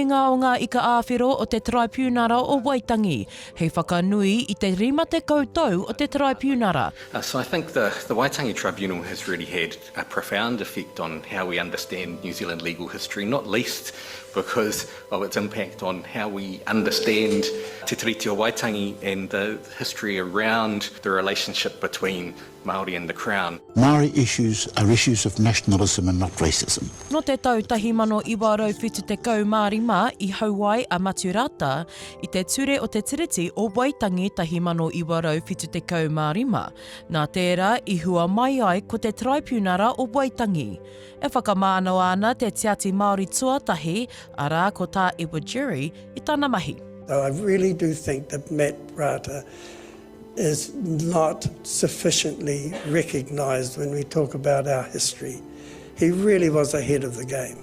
nuinga o ngā ika-ā-whero o te Taraipiunara o Waitangi, hei whakanui i te 50 tau o te Taraipiunara. So I think the the Waitangi Tribunal has really had a profound effect on how we understand New Zealand legal history, not least because of its impact on how we understand Te Tiriti o Waitangi and the history around the relationship between Māori and the Crown. Māori issues are issues of nationalism and not racism. Nō te tau 1975 i hau ai a Matiu Rata i te Ture o te Tiriti o Waitangi 1975, nā tērā i hua mai ai ko te Taraipiunara o Waitangi. E whakamānawa ana te Tiati Māori tuatahi, arā ko Tā Edward Jury, i tana mahi. I really do think that Matt Rata is not sufficiently recognised when we talk about our history. He really was ahead of the game.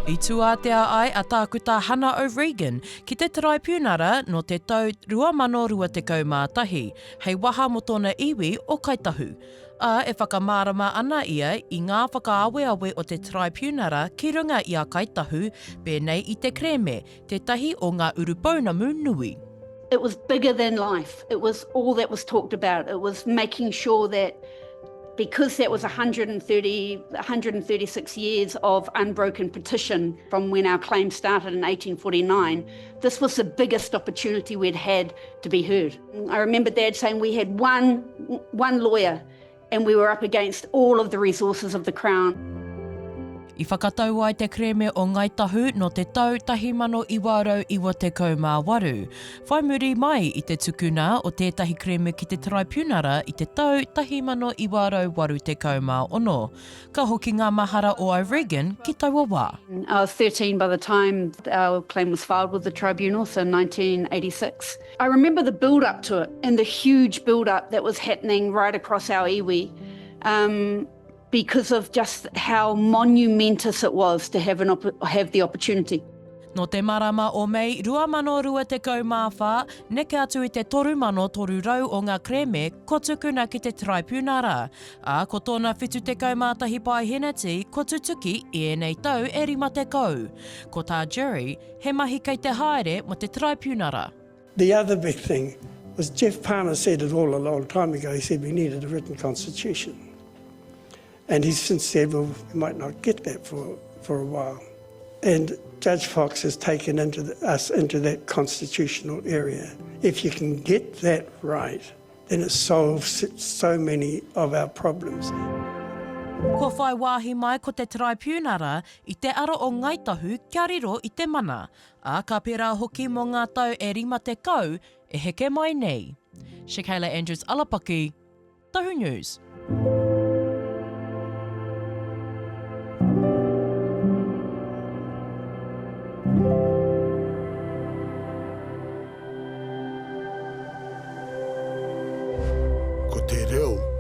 I tūātea ai a Tākuta Hana O'Regan ki te Taraipiunara nō te tau 2021 hei waha mō tōna iwi o Kāi Tahu, ā, e whakamārama ana ia i ngā whakaaweawe o te Taraipiunara ki runga i a Kāi Tahu pēnei i te kerēme tētahi o ngā urupounamu nui. It was bigger than life. It was all that was talked about. It was making sure that because that was 130, 136 years of unbroken petition from when our claim started in 1849, this was the biggest opportunity we'd had to be heard. I remember Dad saying we had one, one lawyer and we were up against all of the resources of the Crown. I whakatau ai te kerēme o Ngāi Tahu nō te tau 1998, whai muri mai i te tukuna o tētahi kerēme ki te Taraipiunara i te tau 1986. Ka hoki ngā mahara o O'Regan ki taua wā. I was 13 by the time our claim was filed with the tribunal, so 1986. I remember the build up to it and the huge build up that was happening right across our iwi um, because of just how monumentous it was to have, an have the opportunity. Nō te marama o Mei 2024, neke atu i te 3,300 o ngā kerēme kua tukuna ki te Taraipiunara, ā, ko tōna 71 paeheneti kua tutuki i ēnei tau e 50. Ko tā Jury, He mahi kei te haere mo te Taraipiunara. The other big thing was Geoff Palmer said it all a long time ago, he said we needed a written constitution. And he's since said, well, we might not get that for, for a while. And Judge Fox has taken into the, us into that constitutional area. If you can get that right, then it solves so many of our problems. Kua whai wāhi mai ko te Taraipiunara i te ara o Ngāi Tahu kia riro i te mana, ā, ka pērā hoki mō ngā tau e 50 e heke mai nei. Shakayla Andrews Alapaki, Tahu News. Ko te reo.